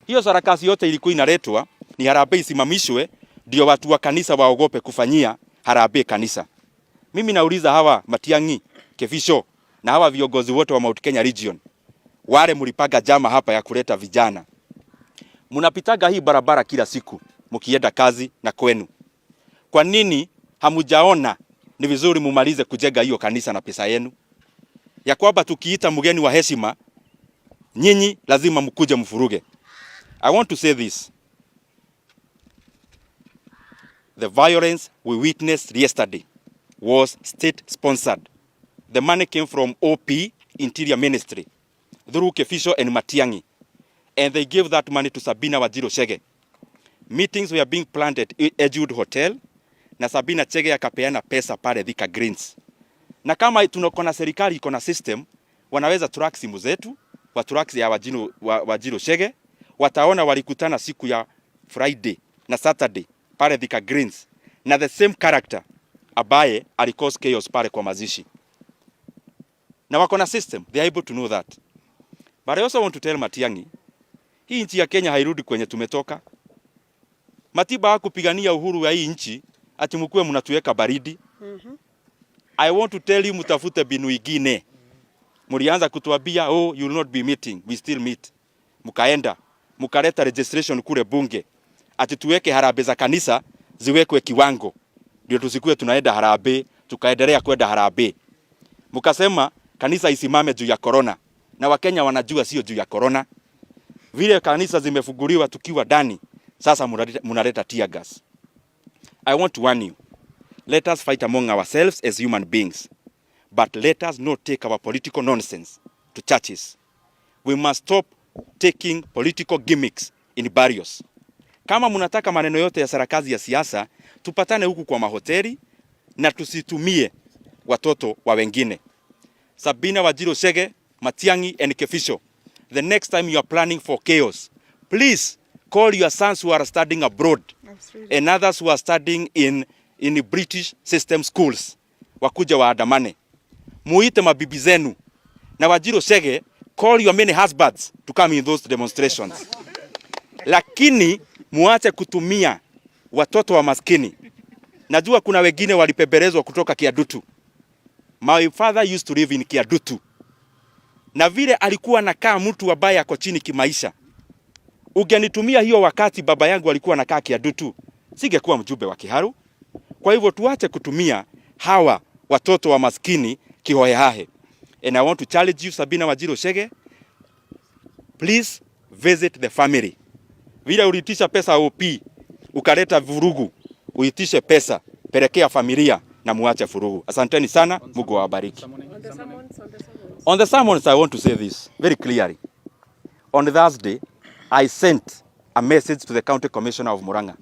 Hiyo sarakasi yote ilikuwa inaletwa ni harambee isimamishwe, ndio watu wa kanisa waogope kufanyia harambee kanisa. Mimi nauliza hawa Matiang'i, Kibicho na hawa viongozi wote wa Mount Kenya Region, wale mlipaga jama hapa ya kuleta vijana, mnapitaga hii barabara kila siku mkienda kazi na kwenu. Kwa nini hamujaona ni vizuri mumalize kujenga hiyo kanisa na pesa yenu? Ya kwamba tukiita mgeni wa heshima, nyinyi lazima mkuje mfuruge. I want to say this. The violence we witnessed yesterday was state sponsored. The money came from OP, Interior Ministry, through Kibicho and Matiang'i. And they gave that money to Sabina Wanjiru Chege. Meetings were being planned at Edgewood Hotel na Sabina Chege akapeana pesa pale Thika Greens. Na kama tunako na serikali iko na system, wanaweza track simu zetu, wa track ya Wanjiru Chege, wataona walikutana siku ya Friday na Saturday pale Thika Greens na the same character ambaye alicause chaos pale kwa mazishi. Na wako na system, they are able to know that. But I also want to tell Matiang'i, hii nchi ya Kenya hairudi kwenye tumetoka. Matiba hakupigania uhuru wa hii nchi ati mkuwe mnatuweka baridi. I want to tell you, mtafute mbinu ingine. Mlianza kutuambia, "Oh, you will not be meeting." We still meet. Mkaenda mkaleta registration kule bunge ati tuweke harambee za kanisa ziwekwe kiwango ndio tusikue tunaenda harambee, tukaendelea kwenda harambee. Mkasema kanisa isimame juu ya corona, na Wakenya wanajua sio juu ya corona. Vile kanisa zimefunguliwa tukiwa ndani, sasa munaleta tear gas. I want to warn you. Let us fight among ourselves as human beings. But let us not take our political nonsense to churches. We must stop taking political gimmicks in burials. Kama mnataka maneno yote ya sarakazi ya siasa, tupatane huku kwa mahoteli na tusitumie watoto wa wengine. Sabina Wanjiru Chege, Matiang'i and Kibicho, the next time you are planning for chaos, please call your sons who are studying abroad and others who are studying in British system schools, wakuja waandamane. Muite mabibi zenu na Wanjiru Chege, call your many husbands to come in those demonstrations. Lakini muache kutumia watoto wa maskini. Najua kuna wengine walipembelezwa kutoka Kiandutu. My father used to live in Kiandutu, na vile alikuwa anakaa mtu ambaye ako chini kimaisha. Ungenitumia hiyo wakati baba yangu alikuwa anakaa Kiandutu, singekuwa mjumbe wa Kiharu. Kwa hivyo tuache kutumia hawa watoto wa maskini kihohehahe. And I want to challenge you, Sabina Wanjiru Chege, please visit the family. Vile uliitisha pesa OP ukaleta vurugu, uitishe pesa, pelekea familia na muache vurugu. Asanteni sana, Mungu awabariki. On the summons, on the summons. On the summons, I want to say this very clearly. On Thursday, I sent a message to the county commissioner of Murang'a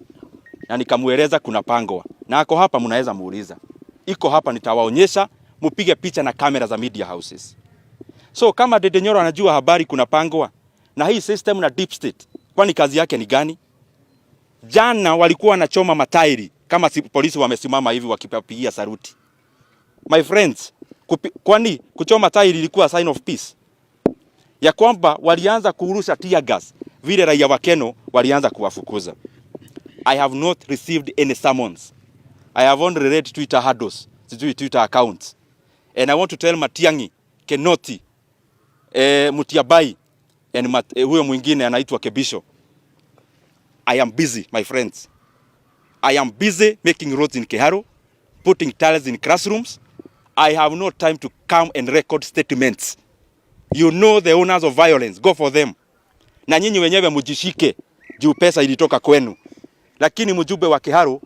na nikamueleza kuna pangwa na ako hapa, mnaweza muuliza, iko hapa, nitawaonyesha, mupige picha na kamera za media houses. So kama Ndindi Nyoro anajua habari kuna pangwa na hii system na deep state, kwani kazi yake ni gani? Jana walikuwa wanachoma matairi kama si polisi wamesimama hivi wakipigia saluti. My friends, kwani kuchoma tairi ilikuwa sign of peace? Ya kwamba walianza kurusha tear gas vile raia wa Keno walianza kuwafukuza. I have not received any summons. I have only read Twitter handles, sijui Twitter accounts. And I want to tell Matiang'i, Kinoti, Mutyambai and huyo mwingine anaitwa Kibicho. I am busy, my friends. I am busy making roads in Kiharu, putting tiles in classrooms. I have no time to come and record statements. You know the owners of violence, go for them. Na nyinyi wenyewe mujishike juu pesa ilitoka kwenu. Lakini mjumbe wa Kiharu,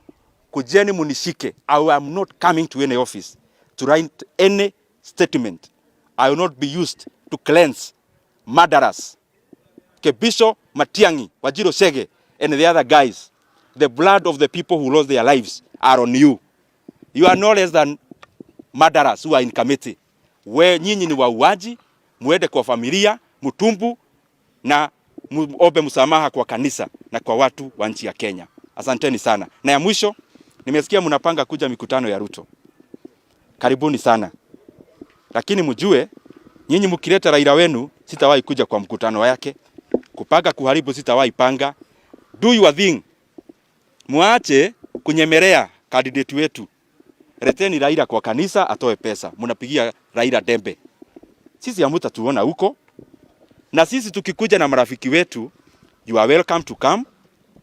kujeni munishike. I am not coming to any office to write any statement. I will not be used to cleanse murderers. Kibicho, Matiang'i, Wanjiru Chege, and the other guys. The blood of the people who lost their lives are on you. You are no less than murderers who are in committee. We nyinyi ni wauaji, muende kwa familia, mutubu na muombe msamaha kwa kanisa na kwa watu wa nchi ya Kenya. Asanteni sana. Na ya mwisho, nimesikia mnapanga kuja mikutano ya Ruto. Karibuni sana. Lakini mjue nyinyi mkileta Raila wenu sitawahi kuja kwa mkutano wake kupinga. Kupanga kuharibu sitawahi panga. Do your thing. Muache kunyemelea candidate wetu. Leteni Raila kwa kanisa atoe pesa. Mnapigia Raila debe. Sisi hamutatuona huko. Na sisi tukikuja na marafiki wetu, you are welcome to come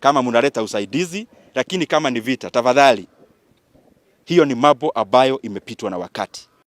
kama mnaleta usaidizi, lakini kama ni vita, tafadhali, hiyo ni mambo ambayo imepitwa na wakati.